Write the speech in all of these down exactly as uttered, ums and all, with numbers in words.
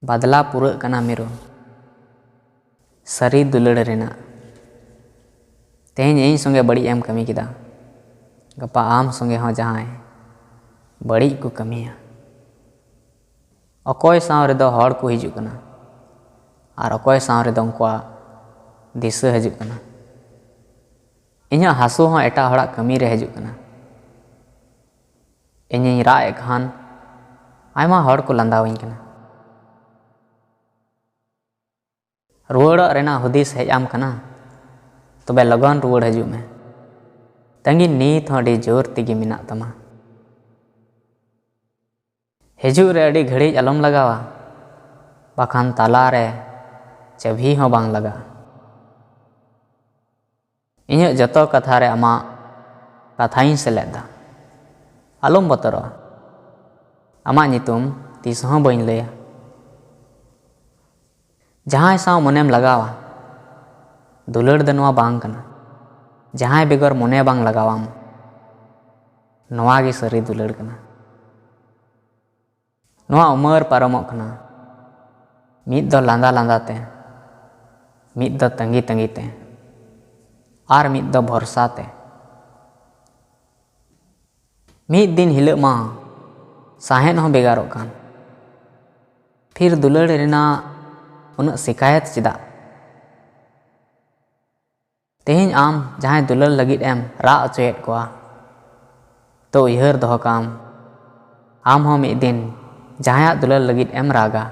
ᱵᱟᱫᱞᱟ ᱯᱩᱨᱟᱹᱜ ᱠᱟᱱᱟ ᱢᱤᱨᱩ᱾ ᱥᱟᱹᱨᱤ ᱫᱩᱞᱟᱹᱲ ᱨᱮᱱᱟᱜ᱾ ᱛᱮᱦᱮᱧ ᱤᱧ ᱥᱚᱸᱜᱮ ᱵᱟᱹᱲᱤᱡ ᱮᱢ ᱠᱟᱹᱢᱤ ᱠᱮᱫᱟ, ᱜᱟᱯᱟ ᱟᱢ ᱥᱚᱸᱜᱮ ᱦᱚᱸ ᱡᱟᱦᱟᱸᱭ ᱵᱟᱹᱲᱤᱡ ᱠᱚ ᱠᱟᱹᱢᱤᱭᱟ᱾ ᱚᱠᱚᱭ ᱥᱟᱶ ᱨᱮᱫᱚ ᱦᱚᱲ ᱠᱚ ᱦᱤᱡᱩᱜ ᱠᱟᱱᱟ ᱟᱨ ᱚᱠᱚᱭ ᱥᱟᱶ ᱨᱮᱫᱚ ᱩᱱᱠᱩᱣᱟᱜ ᱫᱤᱥᱟᱹ ᱦᱤᱡᱩᱜ ᱠᱟᱱᱟ᱾ ᱤᱧᱟᱹᱜ ᱦᱟᱹᱥᱩ ᱦᱚᱸ ᱮᱴᱟᱜ ᱦᱚᱲᱟᱜ ᱠᱟᱹᱢᱤ ᱨᱮ ᱦᱤᱡᱩᱜ ᱠᱟᱱᱟ᱾ ᱤᱧᱤᱧ ᱨᱟᱜ ᱮᱫ ᱠᱷᱟᱱ ᱟᱭᱢᱟ ᱦᱚᱲ ᱠᱚ ᱞᱟᱸᱫᱟᱣᱟᱹᱧ ᱠᱟᱱᱟ᱾ ᱨᱩᱣᱟᱹᱲᱚᱜ ᱨᱮᱱᱟᱜ ᱦᱩᱫᱤᱥ ᱦᱮᱡ ᱟᱢ ᱠᱟᱱᱟ? ᱛᱚᱵᱮ ᱞᱚᱜᱚᱱ ᱨᱩᱣᱟᱹᱲ ᱦᱤᱡᱩᱜ ᱢᱮ᱾ ᱛᱟᱺᱜᱤ ᱱᱤᱛ ᱦᱚᱸ ᱟᱹᱰᱤ ᱡᱳᱨ ᱛᱮᱜᱮ ᱢᱮᱱᱟᱜ ᱛᱟᱢᱟ᱾ ᱦᱤᱡᱩᱜ ᱨᱮ ᱟᱹᱰᱤ ᱜᱷᱟᱹᱲᱤᱡ ᱟᱞᱚᱢ ᱞᱟᱜᱟᱣᱟ, ᱵᱟᱠᱷᱟᱱ ᱛᱟᱞᱟ ᱨᱮ ᱪᱟᱹᱵᱷᱤ ᱦᱚᱸ ᱵᱟᱝ ᱞᱟᱜᱟᱜᱼᱟ᱾ ᱤᱧᱟᱹᱜ ᱡᱚᱛᱚ ᱠᱟᱛᱷᱟ ᱨᱮ ᱟᱢᱟᱜ ᱠᱟᱛᱷᱟᱧ ᱥᱮᱞᱮᱫ ᱫᱟ᱾ ᱟᱞᱚᱢ ᱵᱚᱛᱚᱨᱚᱜᱼᱟ, ᱟᱢᱟᱜ ᱧᱩᱛᱩᱢ ᱛᱤᱥ ᱦᱚᱸ ᱵᱟᱹᱧ ᱞᱟᱹᱭᱟ᱾ ᱡᱟᱦᱟᱸᱭ ᱥᱟᱶ ᱢᱚᱱᱮᱢ ᱞᱟᱜᱟᱣᱟ, ᱫᱩᱞᱟᱹᱲ ᱫᱚ ᱱᱚᱣᱟ ᱵᱟᱝ ᱠᱟᱱᱟ᱾ ᱡᱟᱦᱟᱸᱭ ᱵᱮᱜᱚᱨ ᱢᱚᱱᱮ ᱵᱟᱝ ᱞᱟᱜᱟᱣᱟᱢ, ᱱᱚᱣᱟ ᱜᱮ ᱥᱟᱹᱨᱤ ᱫᱩᱞᱟᱹᱲ ᱠᱟᱱᱟ᱾ ᱱᱚᱣᱟ ᱩᱢᱟᱹᱨ ᱯᱟᱨᱚᱢᱚᱜ ᱠᱟᱱᱟ, ᱢᱤᱫ ᱫᱚ ᱞᱟᱸᱫᱟ ᱞᱟᱸᱫᱟ ᱛᱮ, ᱢᱤᱫ ᱫᱚ ᱛᱟᱺᱜᱤ ᱛᱟᱺᱜᱤ ᱛᱮ, ᱟᱨ ᱢᱤᱫ ᱫᱚ ᱵᱷᱚᱨᱥᱟ ᱛᱮ᱾ ᱢᱤᱫ ᱫᱤᱱ ᱦᱤᱞᱳᱜ ᱢᱟ ᱥᱟᱦᱮᱫ ᱦᱚᱸ ᱵᱷᱮᱜᱟᱨᱚᱜ ᱠᱟᱱ᱾ ᱯᱷᱤᱨ ᱫᱩᱞᱟᱹᱲ ᱨᱮᱱᱟᱜ ᱩᱱᱟᱹᱜ ᱥᱤᱠᱟᱭᱮᱛ ᱪᱮᱫᱟᱜ? ᱛᱮᱦᱮᱧ ᱟᱢ ᱡᱟᱦᱟᱸᱭ ᱫᱩᱞᱟᱹᱲ ᱞᱟᱹᱜᱤᱫ ᱮᱢ ᱨᱟᱜ ᱦᱚᱪᱚᱭᱮᱫ ᱠᱚᱣᱟ, ᱛᱚ ᱩᱭᱦᱟᱹᱨ ᱫᱚᱦᱚ ᱠᱟᱢ, ᱟᱢ ᱦᱚᱸ ᱢᱤᱫ ᱫᱤᱱ ᱡᱟᱦᱟᱸᱭᱟᱜ ᱫᱩᱞᱟᱹᱲ ᱞᱟᱹᱜᱤᱫ ᱮᱢ ᱨᱟᱜᱟ᱾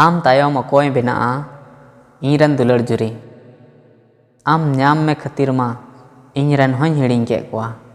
ᱟᱢ ᱛᱟᱭᱚᱢ ᱚᱠᱚᱭ ᱵᱮᱱᱟᱜᱼᱟ, ᱤᱧ ᱨᱮᱱ ᱫᱩᱞᱟᱹᱲ ᱡᱩᱨᱤ? ᱟᱢ ᱧᱟᱢ ᱢᱮ ᱠᱷᱟᱹᱛᱤᱨ ᱢᱟ ᱤᱧ ᱨᱮᱱ ᱦᱚᱸᱧ ᱦᱤᱲᱤᱧ ᱠᱮᱫ ᱠᱚᱣᱟ᱾